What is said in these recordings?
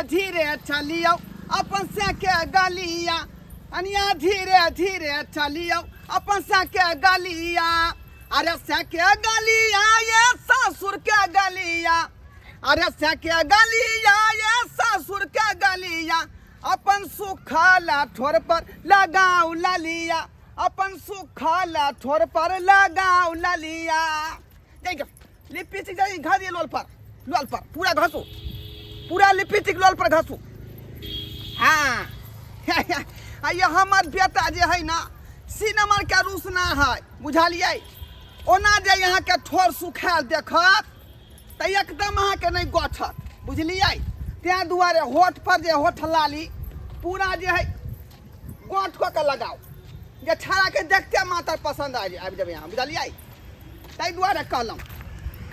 धीरे चलियौ अपन से के गलिया, कनिया धीरे धीरे चलियौ अपन से के गलिया। अरे से के गलिया ये ससुर के गलिया, अरे से के गलिया ये ससुर के गलिया, अपन सुखल ठोर पर लगाऊ ललिया, अपन सुखल ठोर पर लगाऊ ललिया। देख लिपस्टिक जाई घा दिए लोल पर, लोल पर पूरा घसू, पूरा लिपस्टिक लोल पर घसू। हाँ आ ये हमर बेटा जे है ना सिनेमा के रूसना है, बुझलियै? ओना जे यहाँ के ठोर सुखायल देखत तऽ एकदम अहाँके नहि गछत, बुझलियै? ताहि दुआरे होठ पर जे होठ लाली पूरा जे है गोठ कऽ के लगाउ, जे छाड़ाके देखते मातर पसंद आबि जेबै अहाँ, बुझलियै? ताहि दुआरे कहलहुँ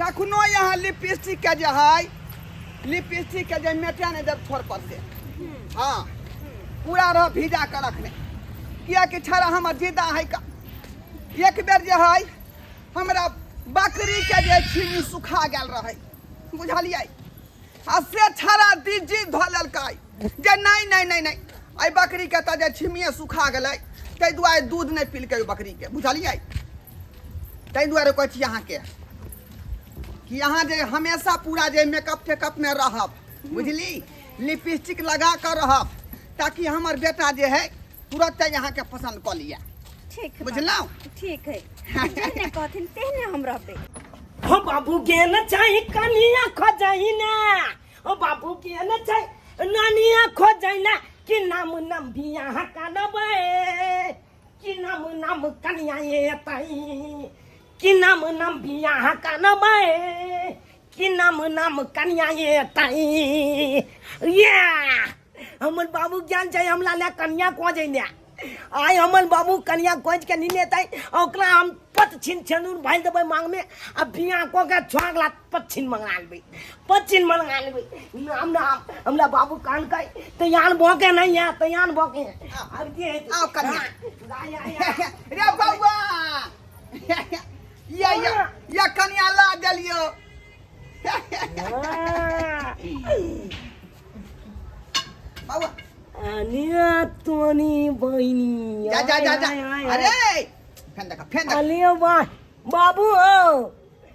कखनो यहाँ लिपस्टिक के जे है, लिपस्टिक के जे मेटा नहि देब ठोर पर से। हाँ पूरा रह भिजा के रखने, कियाकि छाड़ा हमर जिदा है का। एक बेर जे है हमरा बकरी के जे छीनी सुखा गेल रहे, बुझलियै? आ से छाड़ा जी धऽ लेलकै जे नहीं नहीं नहीं नहीं, एहि बकरी के तऽ जे छिमिए सुखा गेलै, ताहि दुआरे दूध नहि पीलकै ओहि बकरी के, बुझलियै? ताहि दुआरे कहै छी अहाँके कि अहाँ जे हमेशा पूरा जे मेकअप टेकअप में रहब, बुझली? लिपस्टिक लगा कऽ रहब, ताकि हमर बेटा जे है तुरंत अहाँके पसंद कऽ लिअ। ठीक है। बुझलहुँ? ठीक है, जेहने कहथिन तेहने हम रहबै। हो बाबू के न चाही कनिया खोजै ना, हो बाबू के न चाही नानिया खोजै ना, कि नाम नाम बियाह करबै, कि नाम नाम कनिया एतै, कि नाम नाम बियाह करबै, कि नाम नाम कनिया एतै। या हमर बाबू ज्ञान छै हमरा लए कनिया खोजै ने। आइ हमर बाबू कनिया खोज के नहीं लेतै, ओकरा हम पत छिन छेनुर भाई देबै मांग में, आ बियाह कऽ के छुआ ला पत छिन मंगा लेबै, पत छिन मंगा लेबै। नाम नाम हमरा बाबू कहलकै तैयार भऽ के नहीं है, तैयार भऽ के आब की हेतै? आउ कनिया। आय, आय, आय। रे बौआ, या, या, या कनिया ला देलियो। बौआ। अनिया तोनी बहिनी। जा, जा, जा, जा। आय, आय, आय। अरे, फेन देखा, फेन देखा। अलियो बाबू हो।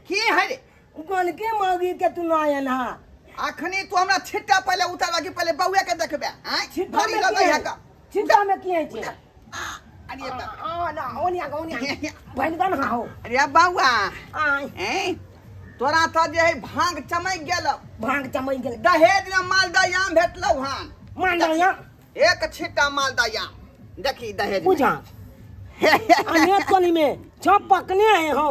की है रे? कोन के मौगी के तू ना आयल हा? अखनी तू हमरा छिट्टा पहले उतारबा कि पहले बौआ के देखबे? आँय? छिट्टा भरी में लगै की है है? का? छिट्टा में की है छै? अरे बाप। आ, ना, ओनिया के, ओनिया के। भरि गन हा हो। अरे बौआ। आँय। ऐं? तोरा तऽ जे है भांग चमकि गेल। भांग चमकि गेल। दहेज में मालदह आम भेटलौ हन। मालदह आम? एक छिट्टा मालदह आम। देखी दहेज में। बुझा। अने तोनी में छप पकने है हो।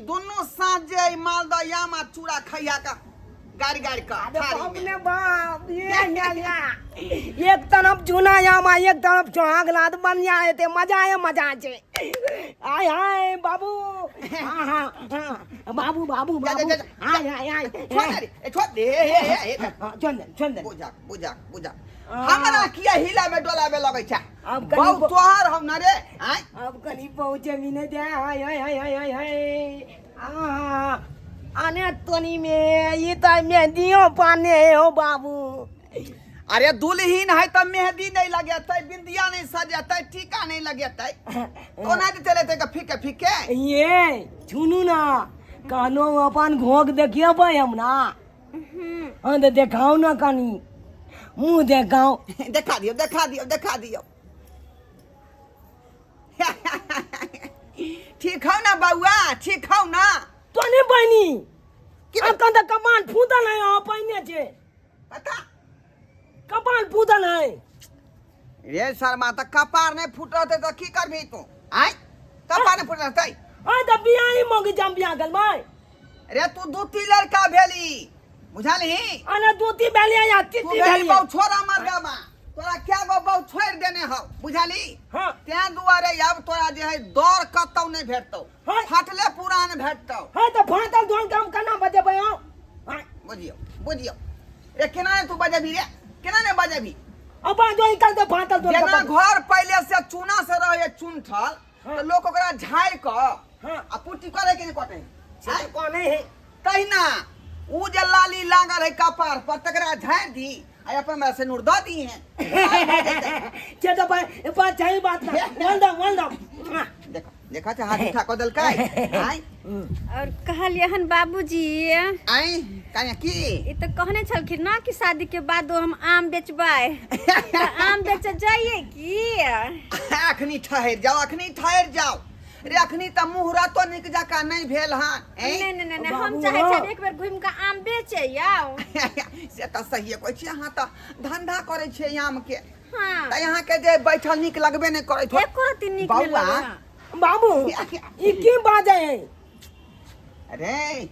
दुनू साँझ जे है मालदह आम आ चूड़ा खैया का गारि गारि का अरे थारी बाप में। ने बाप, ये, ये, ये। एक तरफ चूना आम आ एक तरफ चोहाग लाद बन जाए ते मजा आए, मजा आए। आय, आय, बाबू। हाँ, हाँ, हाँ। बाबू, बाबू, जा, जा, बाबू। जा, जा। आय, आय, आय। छोड़ दे रे, ए, छोड़ दे, ए, ए, ए, ए, ए। हाँ, छोड़ दे, छोड़ दे। बुझा, बुझा, बुझा। हाँ। हमरा किया हिला में डोलावे लगै छै? अब कनी बहुत तोहर हम न रे, आय। अब कनी पहुंचे भी नहीं दे। आय, आय, आय, आय, आय, आय। आ, आने तोनी में ये तो मेहंदियों पाने हो बाबू। अरे दुल्हीन है तो मेहंदी नहीं लगेतै, बिंदिया नहीं सजेतै, टीका नहीं लगेतै, कोना जे चलेतै के फीके फीके? ये सुनू ना, कानो अपन घोक देखिए भाई हम ना। हाँ तो देखाओ ना कनी मुंह देखाओ। देखा दियो, देखा दियो, देखा दियो। ठीक हौ ना बउआ, ठीक हौ ना? तो नहीं बहनी। की अब कंधा कमान फूटल है, यहाँ पहिने छे। पता? कपाल फूटल है। रे शर्मा, त कपार नहीं फूटल रहतै त की करबही तू? आँय, कपार नहीं फूटल रहतै? आँय, त बियाह ही मौगी जम बियाह करबै। रे तू दू तीन लड़का भेली, बुझलही? अने दू तीन भेली या तीन तू तीन भेली भेली। बहु छोरा मर्दामा, तोरा क्या गो बहु छोड़ि देने हौ, बुझलही? हाँ। तें दुआरे आब तोरा जे है दौड़ कतौ नहीं भेटतौ। हाँ। फाटले पुरान भेटतौ। हाँ, त फाटल धोन काम केना बजेबै हौ? हाँ। बुझियौ, बुझियौ। रे केना ने तू बजेबही रे, केना ने बजेबही? अब जो निकल दे फाटल धोन जेना के बजे। घर पहिले से चूना से रहे चुनठल, हाँ। त लोक ओकरा झाड़ि कऽ हाँ। आ पुट्टी करे के नहि कटे। से तऽ कहने है। तहिना उ जे लाली लागल है कपार पर तकरा झाड़ि दी आ अपन हमरा सिनूर दऽ दी है। से तो बात सही बात ना। वन दो वन दो। देखो देखो छै हाथ उठा कऽ देलकै। आय और कहलियै हन बाबूजी। आय कन्या की? ई तऽ कहने छलखिन ना कि शादी के बाद हम आम बेचबै, तऽ आम बेचे जाइए की? अखनी ठहर जाओ, अखनी ठहर जाओ रे, अखनी तऽ मुहूर्तो नीक जकाँ नहि भेल हन। नहीं नहीं नहीं, हम बाबू चाहे हो। छियै एक बेर घुमि कऽ आम बेचे आउ। से तऽ सहिए कहै छियै, अहाँ तऽ धंधा करै छियै आम के। हाँ। तऽ अहाँके जे बैठल नीक लगबे नहि करैत होत। एको रत्ती नीक नहि बौआ। लगै हन। बाबू ई की बाजै है? अरे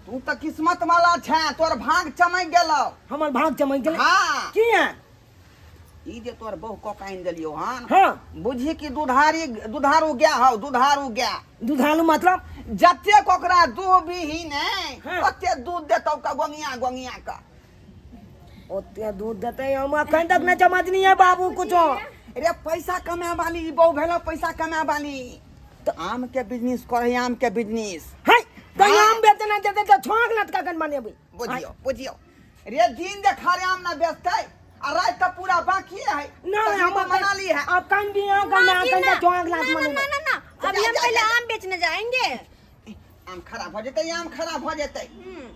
तू तऽ किस्मत वाला छे, तोर भाग चमक गेलौ। हमर भाग चमक गेलै? हाँ। किया? ई जे तोर बहु कऽ के आनि देलियौ हन। हाँ। बुझी कि दुधारी दुधारू गया हौ, दुधारू गया। दुधारू मतलब? जतेक ओकरा दूध बीही ने। हाँ। ओते दूध देतौ का गोंगिया गोंगिया का। ओते दूध देते हम अखन तक नहीं समझनी है बाबू कुछो। रे पैसा कमाए वाली ई बहु भेलो, पैसा कमाए वाली। तो आम के बिजनेस करे, आम के बिजनेस। है तो हाँ। आम बेचना देते तो छोक लटका कन बनेबी। बुझियो बुझियो रे, दिन देखारे आम ना बेचते आ रात तो पूरा बाकी है। ना तभी हम तो मना ली है। अब कन भी आम का ना जी, कन ना। तो छोक लात ना, ना मनेबे। ना ना ना, अभी जा, हम जा, पहले जा। आम बेचने जाएंगे। आम खराब हो जते, आम खराब हो जते।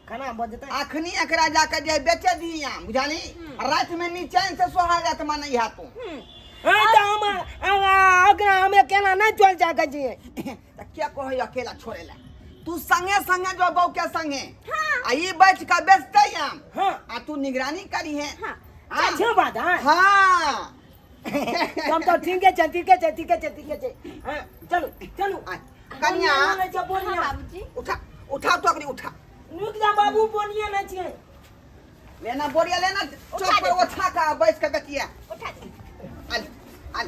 खराब हो जते। अखनी एकरा जाके जे बेचे दी आम, बुझाली? रात में नीचैन से सोहा रात में नहीं हाथू। हाँ तो हम अगरा हमें केना नहीं चल जाके जी। त क्या कहै अकेला छोड़ेला? तू संगे संगे जो बहू के संगे। आ ई बैठ के बेचते आम। हाँ। आ तू निगरानी करी है। हाँ। हाँ। अच्छी बात है। हाँ। हम तो ठीक है, ठीक है, ठीक है, ठीक है। हाँ चलो चलो। आ, कन्या। नहीं छै, बोनिया। हाँ, बाबूजी। उठा उठा टोकरी उठा। रुक जा बाबू, बोनिया नहीं छै। लेना बोरिया लेना, चौक पर उठा का बैठ के बेचिया। उठा दे। आल आल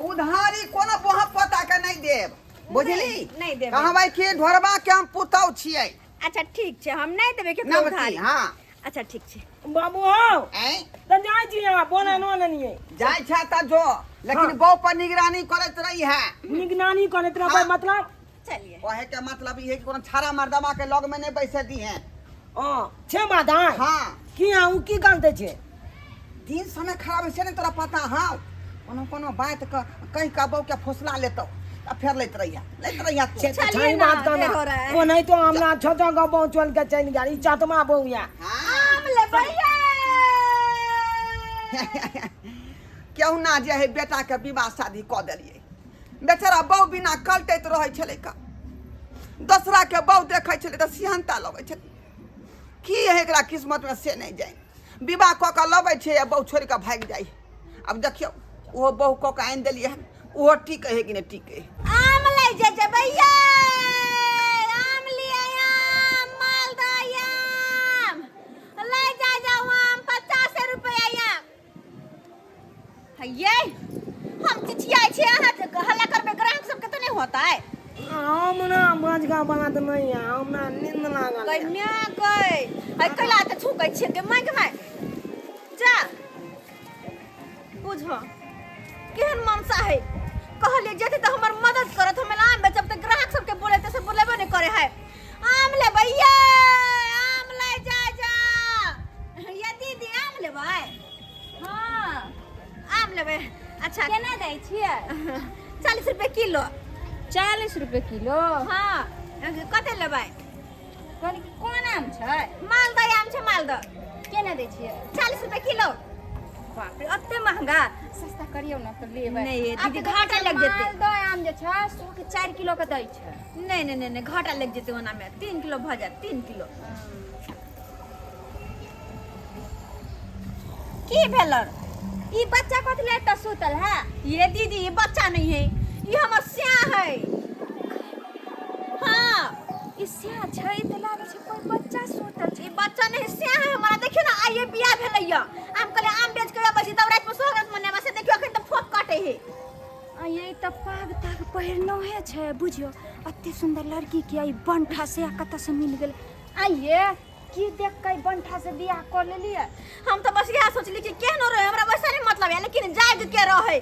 उधारी कोनो बोहा पोता के नहीं देब, बुझली? नहीं देबै। कहबै कि ढोरबा के हम पुतौ छियै। अच्छा ठीक छै, हम नहीं देबै केकरो ना बच्ची, उधारी। हाँ। अच्छा ठीक छै। बाबू हो। ऐं? तो जाय छी अहाँ, बोना नो लेनिए। जाय छै त जो, लेकिन हाँ। बहू पर निगरानी करैत रही है। निगरानी करैत रहबै। हाँ। मतलब? चलिए। कहे के मतलब ई है कि कोनो छाड़ा मर्दमा के लग में नहीं बैसे दी है। ओ छे बात है। हाँ। की अहाँ उ की गलत छै? दिन समय खराब है से नहीं तोरा पता। हाँ कोनो कोनो बात के कहीं का बहू के फुसला लेतौ आ फेर लैत रहिया, लैत रहिया तू। छे तो चलिए छई ना, बात देर हो करना। रहा है। ओ नहीं तो हमरा छो छो गो बहु चल के चलि गेल, ई चतमा बहु या। हाँ। आम लेबै। क्यों ना जे है बेटा के विवाह शादी कऽ देलियै, बेचारा बहु बिना कलटैत रहै छलै का, दोसरा के बहु देखै छलै तऽ सिहन्ता लगै छलै। की है एकरा किस्मत में से नहीं जाय। विवाह कऽ के लबै छै आ बहु छोड़ि कऽ भागि जाइ। आब देखियौ ओहो बहु कऽ के आनि देलियै हन, ओहो टिकै है कि नहि टिकै है। आम लै जे जेबै यै, आम लियै आम, मालदह आम लै जा जाउ आम 50 रुपया आम। हइये हम चिचियाइ छियै, अहाँ जे हल्ला करबै ग्राहक सबके तऽ नहि होतै। हम ना बजगा बात नहीं है, हम ना नींद लागल है। कन्या गै, है कैला तऽ छुकै छियै गे my गे my. जा बुझ केहन मनसा है, कहलियै जेतै तऽ हमर मदद करत, हम आम बेचब तऽ ग्राहक सबके बोलेतै से बोलेबो नहि करे है। आम लेबै यै, आम लै जा जा। ये दीदी आम लेबै? हाँ। आम लेबै। अच्छा केना दै छियै? 40 रुपए किलो। 40 रुपए किलो? हाँ। कते लेबै? कहली कि कोन आम छै? मालदह आम छै, मालदह। केना दै छियै? 40 रुपए किलो। बाप रे अते महंगा, सस्ता करियौ ना तऽ लेबै। नहीं, आब दीदी, तऽ घाटा लग जेतै। मालदह आम जे छै 100 के 4 किलो के दै छै। नहीं नहीं नहीं नहीं, घाटा लग जेतै ओना में, 3 किलो भऽ जायत, 3 किलो। की भेल? ई बच्चा कथी ले एतऽ सुतल है? ये दीदी ई बच्चा नहीं है, ई हमर स्या है। हाँ। ई स्या छै तऽ लागै छै कोई बच्चा सुतल छै। ई बच्चा नहीं स्या है हमारा। देखियो ना आइए बियाह भेलैया, हम कहले आम बेच के अबै छी तब रात में सोहरत मनेबै, से देखियो अखन तऽ फोक काटे है। आ ये तऽ पाग ताग पहिरनोहे छै, बुझियो अते सुंदर लड़की के ई बंठा से कतऽ से मिल गेल। आइए की देख के बंठा से बियाह कर लेलिए? हम तो बस इएह सोचली कि केहनो रहे हमरा वैसा नहीं मतलब है, लेकिन जाग के रहे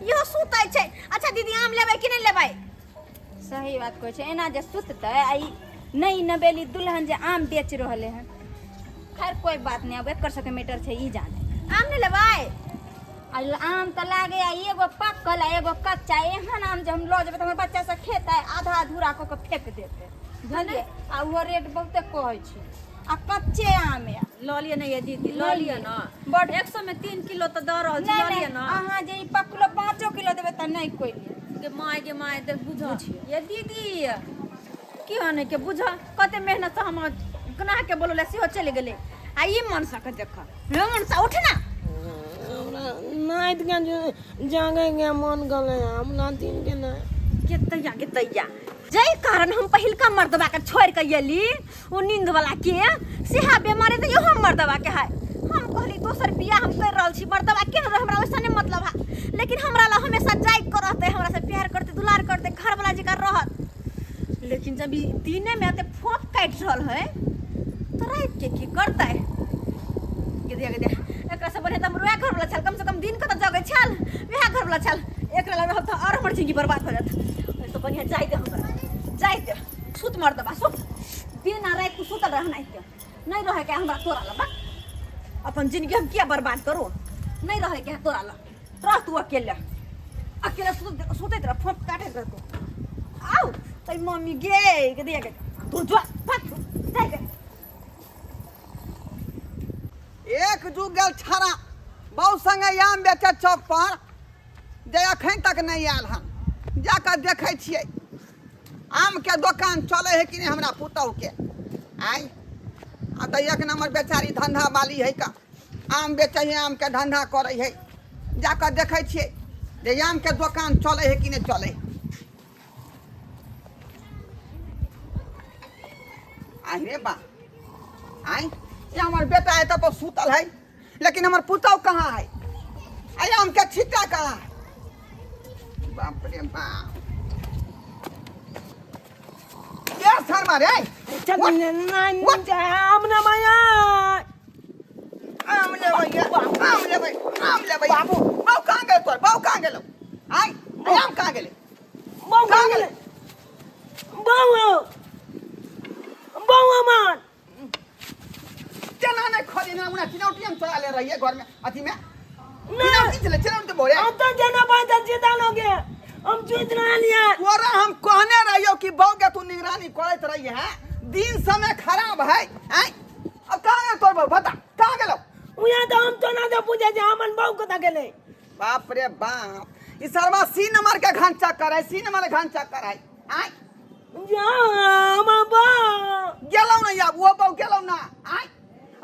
इहो सुतै छै। अच्छा दीदी आम लेबै कि नहीं लेबै? सही बात कहै छै, एना जे सुततै आ ई नई नवेली दुल्हन जे आम बेच रहले हन। खैर कोई बात नहीं, अब एकर सबके मैटर छै ई जाने। आम नहि लेबै? आ आम तऽ लागे आ एगो पकल आ एगो कच्चा, एहन आम जे हम लऽ जेबै तऽ हमर बच्चा सब खेतै आधा अधूरा कऽ के फेंक देतै, बुझलियै? आ ओहो रेट बहुते कहै छै आ कच्चे आम यऽ। लऽ लिअ ने ये दीदी, लऽ लिअ ने। बड 100 में 3 किलो तऽ दऽ रहल छी, नहि लऽ नहि लिअ ने। अहाँ जे ई पकलो 5 किलो देबै तऽ नहि कोइ लेत। गे माय, गे माय, देख बुझ। बुझियौ। ये दीदी की होने के बुझ, कते मेहनत से हम गुनाह के बोलले सेहो चलि गेलै। आ ई मनसा के देख, हे मनसा उठ ना। नाइत के जागे के मन गले हमरा दिन के ना। के तैया के तैया जाहि कारण हम पहिलका मर्दबा के छोड़ के एली ओ नींद वाला के सेहा बेमारी तऽ इहो मर्दबा के है। हम कहली दोसर बियाह हम कर रहल छी, मर्दबा के रहे हमरा वैसा नहीं मतलब है, लेकिन हमरा ला हमेशा जाग के रहते, हमरा से प्यार करते, दुलार करते, घर वाला जका रहत। लेकिन जब ई दिने में एते फोप काटि रहल है तो रात के की करते? गे दिया, गे दिया, एकरा से बढ़िया तऽ हमर वएह घर वाला छल, कम से कम दिन के तऽ जगै छल, वएह घर वाला छल। एकरा लग रहब तऽ आओर हमर जिंदगी बर्बाद हो जायत। ओहिसँ बढ़िया जाय दे हमरा, जाय दे, सुत मर्दबा सुत, दिन आ राति सुतल रहना के नहीं रहे के हमरा तोरा लग, बक। अपन जिंदगी हम किया बर्बाद करू, नहीं रहे के तोरा लग, रह तू अकेले, अकेले सुतैत रह, फोप काटैत रह तू। आउ तै मम्मी गे, गे दिया गे, तू जो भाग जाय दे। एक जुग गेल छाड़ा बहु संगे आम बेचे चौक पर, जे अखन तक नहीं आयल हन। जाकऽ देखै छियै आम के दोकान चलै है कि नहीं हमरा पुतहु के। आय आ तऽ एक नंबर बेचारी धंधा वाली है का, आम बेचै है, आम के धंधा करै है। जाकऽ देखै छियै जे आम के दोकान चलै है कि नहीं चलै है। आय रे बा, आय ये हमर बेटा है तब सुतल है, लेकिन हमर पुतहु कहाँ है? आय आम के छिट्टा कहाँ है? बाप रे बाप, क्या शर्मा रे? चल What? नहीं What? आम ना माया, आम लेबै, आम लेबै, आम लेबै। बाबू बाबू कहाँ गेल तोर? बाबू कहाँ गेलो? आय आय आम कहाँ गेलै? बाबू कहाँ गेलै? बाबू बाबू अमर केना नहि खोजे ना उना चिनौती हम चोरा ले रहिए घर में अथी में ना। चिनौती चले, चिनौती बोले। हम तो जना बात जीता लोगे, हम जीत रहा लिया। तोरा हम कहने रहियो कि बहू के तू निगरानी करैत रही है, दिन समय खराब है। आय अब कहाँ गेल तोर बहू? बता कहाँ गेलो? उया तो हम तो ना दे पूछे जे हमन बहू कता गेलै। बाप रे बाप, ई सरवा सी नंबर के घन चक्कर है, सी नंबर के घन चक्कर है। आय जा हम बहू गेलौ ना, अब वो बहू गेलौ ना। आय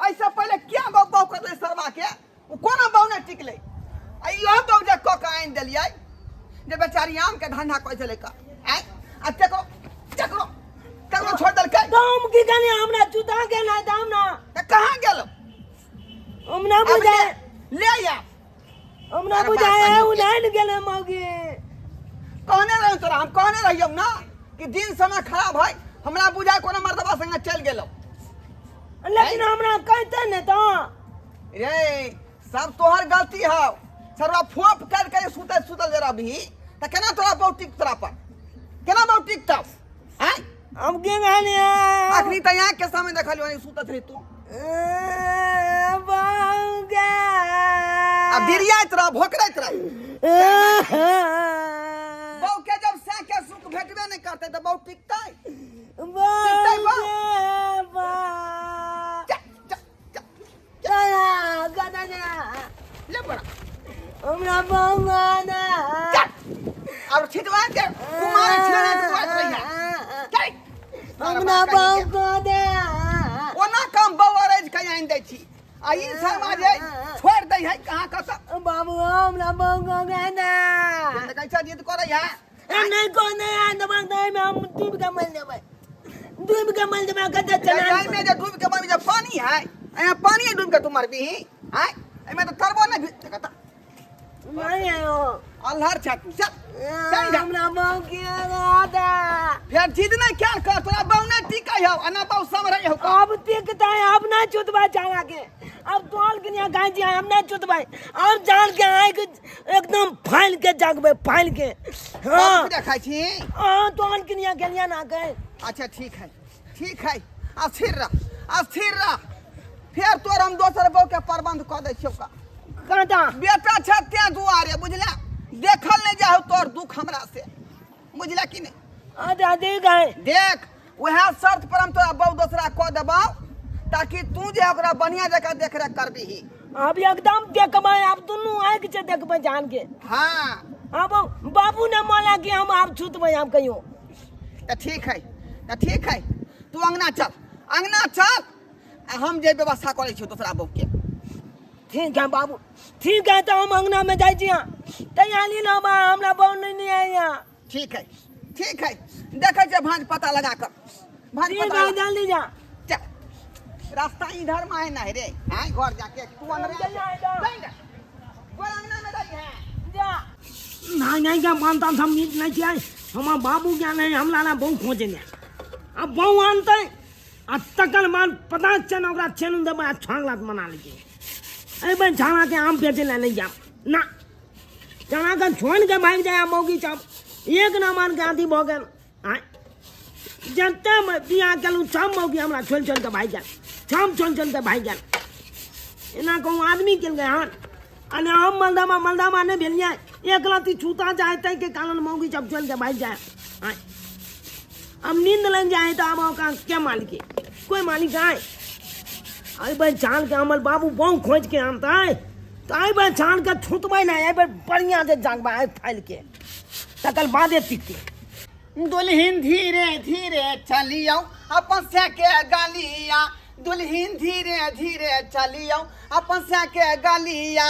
ऐसे पहले क्या बहू बहू करले सरवा के, ओ कोनो बहू नहीं टिकले। आ इहो बहू जे कऽ के आनि देलियै जे बेचारी आम के धंधा करै छलै का। आय आ तेकरो तेकरो तेकरो छोड़ देलकै। तो हम की कहनी, हमरा जुता गेल है दाम ना। तऽ कहाँ गेलौ? हम ना अब बुझाए। ले आ। हम ना अरे बुझाए, बाप रे। उ नहीं गेलै मौगी। कहने रहियौ तोरा, हम कहने रहियौ ना कि दिन समय खराब है, हमरा बुझाए कोनो मर्दबा संगे चलि गेलौ। लेकिन हमरा कहते ने तो। रे सब तोहर गलती हौ, सरवा फोप कर के सुतल सुतल जे रहबही तऽ केना तोरा बहुत टिक, तोरा पर केना बहुत टिकतौ? आँय हम की कहलियै? अखनी तऽ आँख के सामने देखलियौ सुतत रही तू। बहू गे। आ बिरियाइत रह, भोकरैत रह। बहू के जब सैं के सुख भेटबे नहि करतै तऽ बहू टिकतै? बहू गे, बहू। चल, चल, चल। चला, गदा ना। ले बड़ा। हमरा बहू ना। चल। और छिटवा के कुमार छिड़ने छिटवा रही है। चल। हमरा बहू को दे। ओना कम बहू अरैज के आनि दै छी, आ ई शर्मा जे छोड़ि दै है कहाँ कतऽ। बाबू हमरा बहू को दे ना। तऽ कैसा जिद करै है? ए नहीं को नहीं आ दबा नहीं में हम डूब के मर जेबै, डूब के मर जेबै कते चला। जाय में जे डूब के मरबी, जे पानी है एमे पानी है, डूब के तू मरबी? आय एमे तऽ तरबो नहि देखत। नहीं आयो। अल्हर छ तू, चल चल जा। हमरा बहू के दे। फेर जिद नहीं क्या कर, तोरा बहू नहीं टिकै हौ, आ ना बहू समरै हौ। अब टिकता है, अब ना चुतबा जाना के, अब तोल के यहाँ गाय जी हम ना चुतबा, अब जान के आए के एकदम फाइल के जागबे, फाइल के। हाँ देखै छी। हाँ, तोल के यहाँ गेलिया ना गए। अच्छा ठीक है, ठीक है, अस्थिर रह, अस्थिर रह। फेर तोर हम दोसर बहू के प्रबंध कऽ दै छियौ का। काटा बेटा छै तें दुआरे, बुझला? देखल नहि जाहो तोर दुख हमरा से, बुझला कि नहि? अच्छा ठीक है। देख, वएह शर्त पर हम तोरा बहू दोसरा कऽ देबौ ताकि तू जे ओकरा बढ़िया जकाँ देखरेख करबिही। अब एकदम देखबै, आब दुनू आँखि से देखबै जान के। हाँ। अब बाबू ने माला कि हम आब छूतबै आब कहियो। तऽ ठीक है, तऽ ठीक है, तू अंगना चल, अंगना चल, आ हम जे व्यवस्था करै छियौ दोसरा बहू के। ठीक है बाबू, ठीक है, तो हम अंगना में जाइ छी। तैयारी ना बा, हमरा बहू नहीं नहीं है यहाँ। ठीक है, ठीक है, देखै छियै भाँज पता लगा कऽ, भाँज ठीक पता है, लगा। जल्दी जा। चल, रास्ता इधर में है ना रे, हाँ घर जाके तू अंदर चल जा, जा। नहीं ना, गोर अंगना में रही है। जा। नहीं नहीं क्या मानता हम नीक नहीं छियै, हमर बाबू ज्ञान है, हमरा ला बहु खोजे ने। अब बहु आनतै आ तकर बाद पता छै ने ओकरा छेनु देबै आ छाँग लात मना लै। एहि छाँड़ाके आम बेचै लए नहि जायब ना, छाँड़ाके छोड़ि कऽ भागि जाय मौगी सब एक नम्बरके अथी भऽ गेल। आँय, जते बियाह केलहुँ सब मौगी हमरा छोड़ि छोड़ि कऽ भागि गेल, सब छोड़ि छोड़ि कऽ भागि गेल। एना कहूँ आदमी केलकै हन? आ नहि हम मलदामा मलदामा नहि भेलियै, एक रत्ती छूता जाय ताहिके कारण मौगी सब छोड़ि कऽ भागि जाय। आँय, अब नींद लागि जाए तऽ आब ओकरा के मालिक, कोइ मालिक आय? एहि छानके हमर बाबू बहु खोजिके आनतै तऽ एहि छानके छुतबै नहि, एहि बेर बढ़िआँ से जगबै आगि फैलके, तकर बादे टिकतै। दुल्हिन धीरे धीरे चलियौ अपन के गलिया, दुल्हिन धीरे धीरे चलियौ अपन के गलिया,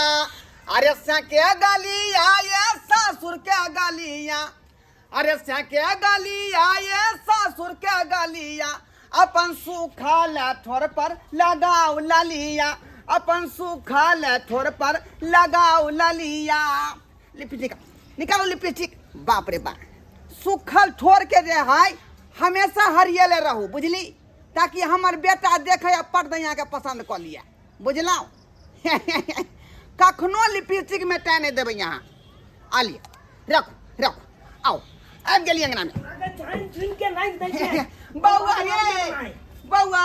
अरे के गलिया ये ससुर के गलिया, अरे के गलिया ये ससुर के गलिया, अपन सूखल ठोर पर लगाओ ललिया, अपन सूखल ठोर पर लगाओ ललिया। लिपस्टिक निकालो, लिपस्टिक। बाप रे बाप, सूखल ठोर के जे है हमेशा हरियले रहू, बुझली? ताकि हमर बेटा देखे आ पट दैया के पसंद कऽ लिअ, बुझलहुँ? कखनो लिपस्टिक मेटा नहि देबै यहाँ। आ लिअ, रखू रखू, आओ, आबि गेली अंगना में। बौआ रे बौआ,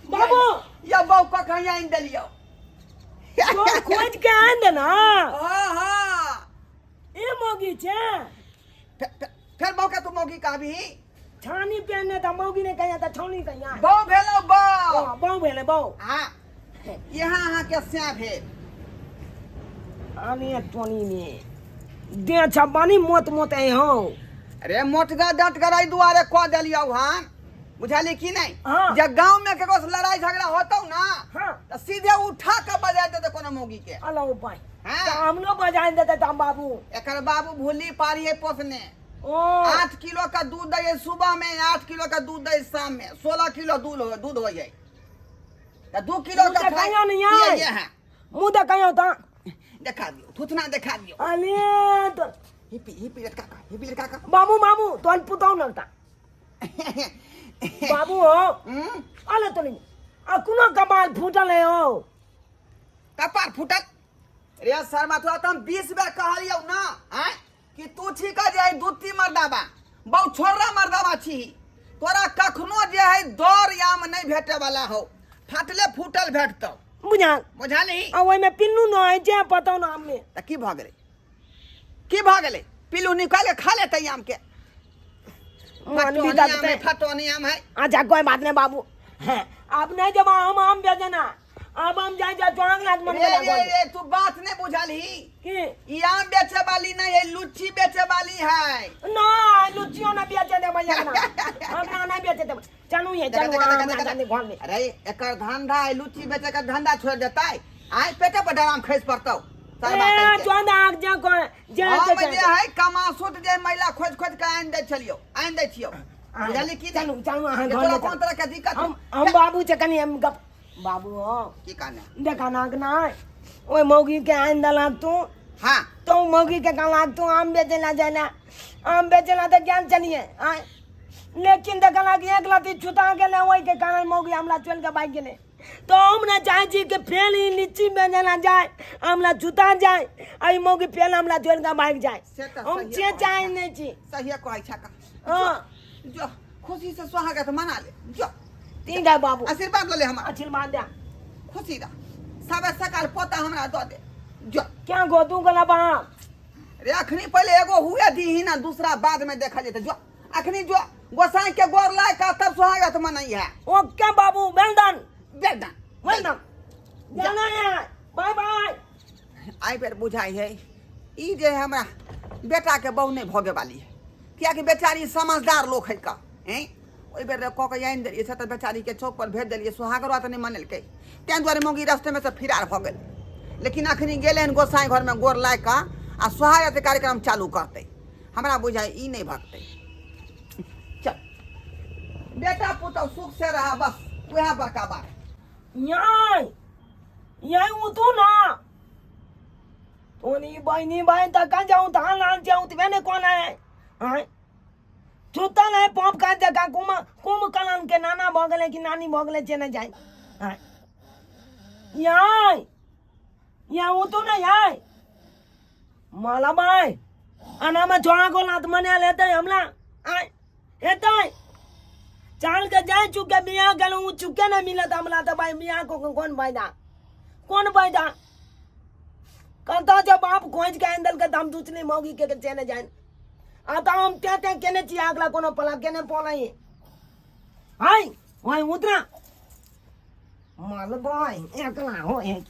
बाबू या बौ कखन आनि देलियौ? खोज के आनि दे ना। हाँ हाँ, ए मौगी छे। फेर बौ के तू मौगी कहबी? छानी पहने त मौगी ने कहिया त छौनी कहिया। बौ भेलौ बौ। बौ भेलै बौ। हाँ, यहाँ अहाँ के सैं भेल। आने टोनी में दे छ बानी मोत मोत ऐ हो। अरे मोटगा डटगर एहि दुआरे कऽ देलियौ हन, बुझलियै कि नहि? हाँ। जे गाँव में ककरो से लड़ाई झगड़ा होतौ ना, हाँ, तऽ सीधे उठा के बजा देते कोनो मौगी के। अलो उपाय। हाँ। तऽ हमरो बजा देते तऽ बाबू। एकर बाबू भूली पारी है पोसने। ओ 8 किलो का दूध दै सुबह में, 8 किलो का दूध दै शाम में, 16 किलो दूध हो, दूध हो जाए तऽ 2 किलो मुँह का देखाइयो नहीं आय। पियै है। मुँह देखाइयो तऽ देखा दियो, थुथना देखा दियो। अरे तो हिपी हिपी लटका का, हिपी लटका का। बाबू बाबू तोहन पुतौ नगता बाबू हो। अले तो नहीं आ कोनो कपाल फूटल है हो। कपार फूटल रे शर्मा, तोरा तऽ हम 20 बेर कहलियौ ना आँय कि तू ठीक है जे दूती मर्दाबा बहु छोड़रा मर्दाबा छी, तोरा कखनो जे है दौड़ याम नहीं भेटे वाला हो, फाटले फूटल भेटतौ। बुझा बुझलही? आ ओहिमे पिल्लू न है जे पतौ न आम में। तऽ की भऽ गेलै, की भऽ गेलै? पिल्लू निकालि के खा लेतै आम के। मन भी फटोनी आम दगते है, फटोनी आम है। अच्छा कोई बात नहीं बाबू, हैं, अब नहीं जब हम आम बेचना, अब हम जाए जा जोंग लात मन रे बना रे बोल। रे, तू बात नहीं बुझलही की? ई आम बेचे वाली नहीं है, लुच्ची बेचे वाली है। ना लुच्चियों ना बेचे दे भैया ना, हमरा ना बेचे दे, चलू ये देखा, चलू देखा, आम देखा, ना जाने घर में। अरे एकर धंधा है लुच्ची बेचे के धंधा छोड़ देतै, आइ पेटे पर डराम खसि पड़तौ। सरबा ए कहिके। जोंग आग जा को जे हम जे जे है कमासुत जे महिला खोज खोज के आनि दै छलियौ, आनि दै छियौ, बुझलही की? चलू चलू अहाँ जे घर तोरा में कोन चलू। तरह के दिक्कत? हम बाबू से कनी हम गप बाबू हो। की कहने? देखा नाक ना ओए मौगी के आनि देलक तू। हाँ। तो मौगी के कहलक तू आम बेचे ला जाना, आम बेचे ला तो ज्ञान चलिए आय, लेकिन देखलक एक लती छुता गेलै, ओहि के कारण मौगी हमरा चलि के भागि गेलै। तो हम ना चाहे छी कि फेल ई लीची बेचे ला जाए, हमरा छुता जाए, आ ई मौगी फेल हमरा चलि के भागि जाए, से तऽ हम सहिए से कहै चाहे छह। नहि छी। सहिए कहै छह का। हाँ। जो खुशी से सुहागत मना ले जो। ठीक है बाबू। आशीर्वाद ले ले हमारा। आशीर्वाद दे। खुशी रह, सबे सकाल पोता हमरा दऽ दे जो। क्या गो दू गला बाप? रे अखनी पहले एगो हुए दीही ना, दूसरा बाद में देखा जेतै। जो अखनी जो गोसाई के गोर लाय का तब सुहागत मनई है। ओके बाबू, well done. Well done. Well done. जाना है, बाय बाय। आई बेर बुझाई है ई जे हमरा बेटा के बहु नहीं भोगे वाली है, कियाकि बेचारी समझदार लोग है का हैं। ओहि बेर कऽ के आनि देलियै से तऽ बेचारी के चौक पर भेज देलियै, सोहागरो तऽ नहि मनेलकै, ताहि दुआरे मौगी रास्ते में से फिरार भऽ गेलै। लेकिन अखनी गेलै हन गोसाई घर में गोर लागि कऽ आ सोहागत कार्यक्रम चालू करतै, हमरा बुझाइ ई नहि भगतै। चल बेटा पुतहु सुख से रहा, बस वएह बड़का बात। याय याय उठू ना तोनी बहनी भाई तक जाऊं धान लान जाऊं तो मैंने कौन है हाँ छुतल है पॉप का जगह कुम कुम कलन के नाना भऽ गेलै कि नानी भऽ गेलै चेने जाय हाँ याय या उठू ना याय माला भाई आना में छोड़ा को लात मने लेते हमला आय हेतै चाल के जाय चुके बियाह गेलहुँ चुके नहीं मिलत हमला तो भाई बियाह को कौन फायदा, कौन फायदा कहता जब बाप खोज के आनि देलकै तऽ हम दूसरी मौगी के चले जाइन आ तऽ हम ते ते केने छी अगला कोनो पला केने पलाई हाय वही उतरा माल भाई एकला हो एक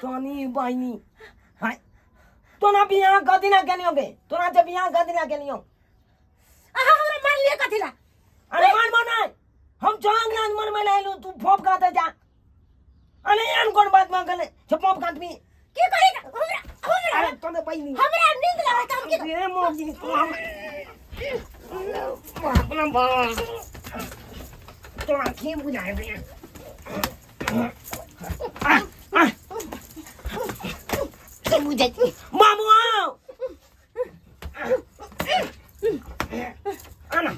तनी बहिनी हाय तोना बियाह कथी ना केलियो गे, तोना जे बियाह कथी ना केलियो? अहाँ हमरा मार लिए कथी ला? अरे मार मार नहीं, हम चोंग ना मन में लाइलो, तू फोप खाते जा। अरे यान कौन बात मांग ले जो फोप खात भी की करी हमरा हमरा अरे तोने बहिनी हमरा नींद लागत हम की रे मोगी तू हम अपना बाप तोरा की बुझाए बे आ आ की बुझाइ मामू आओ आना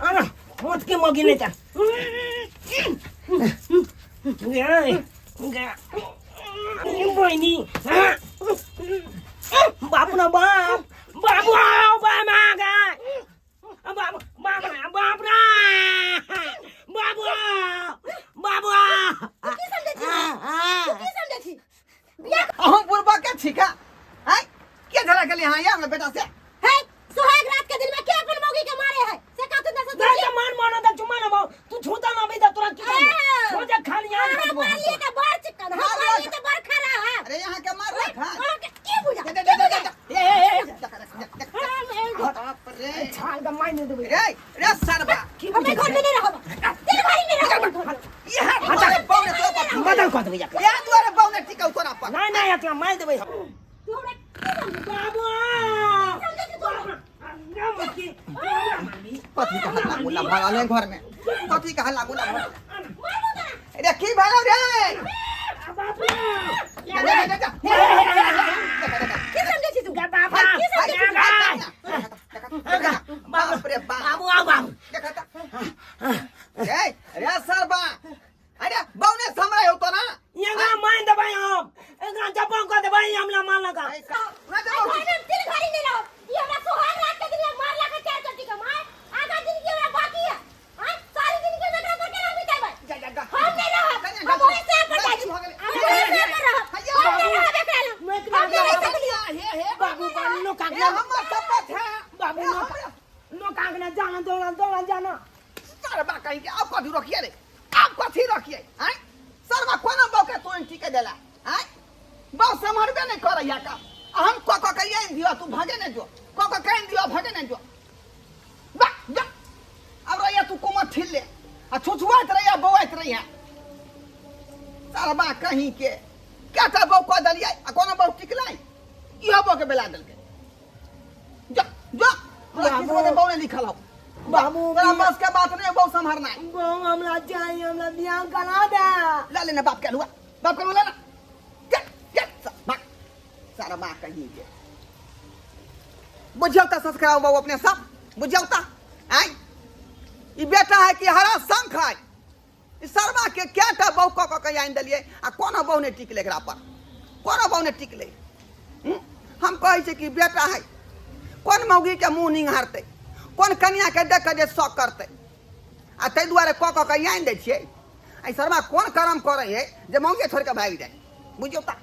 आना मत के मगी नहीं जा बहिनी बाबू ना बाप बाबू आओ बाप आ गए बाबू बाप बाप ना बाबू बाबू की समझै छी तू की समझै छी अहूँ बुढ़बा के छिका आय के झगड़ा केलियै अहाँ या हमरा बेटा से? हे सुहाग रात के दिन में के अपन मौगी के मारे है से का तू नस नहीं तो मान मानो तो चुमा ना बाबू तू छूता ना बेटा तोरा की ए! हो जा खाली यहाँ अहाँ मार लिए तो बड़ चिकन हम मार लिए तो बड़ खरा है। अरे यहाँ के मार रखा अहाँ के की बुझा दे दे दे दे दे। ए ए ए देख, देख, देख, देख। बाप रे छाल का मार दे देबे। रे रे सरबा हमें घर में नहीं रहब, दिन भरी नहीं रहब घर में। यहाँ दुआरे बौने तोरा पर मदन कऽ देबै एकरा। यहाँ दुआरे बौने टिकौ तोरा पर। नहीं नहीं एकरा मार देबै हम। तू हमरा की समझै बाबू समझै छी तू हमरा? कथी के हल्ला गुल्ला भऽ रहल है घर में? कथी के हल्ला गुल्ला भऽ रहल? मारू तोरा। रे की भेलौ रे? जा जा जा जा। की समझै छी तू? बाबा की समझै छी तू? बाप रे बाप। बाबू आओ बाबू। देखा त। ए रे सरबा, अरे बौने सम्हरै हौ तोरा। एकरा मार देबै हम, एकरा जपा कऽ देबै हमला मार लगा। ना आई घर में तिल घड़ी नहीं रहब। ई हमरा सुहाग रात के दिन में मारला के चार चट्टी के मार। आधा जिंदगी हमरा बाकी है। हाँ? सारी जिंदगी हम एकरा पर केना बितेबै? जा जा जा। हम नहीं रहब। हम ओहि से पर जाइ छी। हम ओहि से पर रहब। हम नहीं रहब एकरा लग। हम नहीं रह सकलियै। बाबू बाबू नो ए कागना हमर शपथ है। बाबू नो नो कागना जाना दौड़ा दौड़ा जाना। सरबा कहीं के अब कथी रोकिए रे, अब कथी रोकिए? आय सरबा कोनो बौ के तोइन टिके देला? आय बौ सम्हरबे नहीं करैया का। हम क क के आनि दियो तू भगे नहीं जो, क क के आनि दियो भगे नहीं जो। बा जा अब रहिया तू कुमर ठिल ले आ छुछुआइत रहिया बौआइत रहिया। सरबा कहीं के क्या बौ कऽ देलियै आ कोनो बौ टिकलै? इहो बौ के बेला देलकै। जा जा तोरा बाबू। किस्मत में बौ नहीं लिखल हौ। बाबू तोरा बस के बात नहीं बौ सम्हरना। बहू हमरा चाहिए, हमरा बियाह करा दे। ला लेना बाप के लुआ, बाप के लुआ लेना। जा जा भाग। सारा माँ कहीं के बुझियौ त संस्कार बाबू अपने सब बुझियौ त। आय ई बेटा है कि हरा शंख है। ई सरवा के क्या टा बहू क क के आनि देलियै आ कोनो बहू नहीं टिकलै एकरा पर, कोनो बहू नहीं टिकलै। हम कहै छै कि बेटा है कोन मौगीके मुँह निंघारतै, कोन कनियाके देख कऽ जे शौक करतै? आ ताहि दुआरे कऽ कऽ के आनि दै छियै। एहि शर्मा कोन करम करै है जे मौगे छोड़ि कऽ भागि जाइ, बुझियौ तऽ।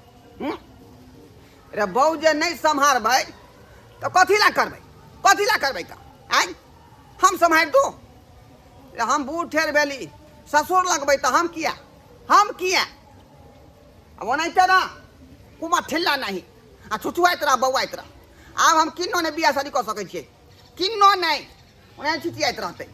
रे बौ, जे नहि सम्हारबै तऽ कथी लए करबै? कथी लए करबै तऽ आँय? हम सम्हारि दू रे? हम बूढ़ ठेर भेली, ससुर लगबै तऽ हम किया, हम किया? आब ओनाहिते ने कुमा ठिल्ला नहि आ छुछुआइत रह, बौआइत रह। आब हम किन्नो नहि बियाह शादी कऽ सकै छियै, किन्नो नहि। ओनाहि छिचियाइत रहतै।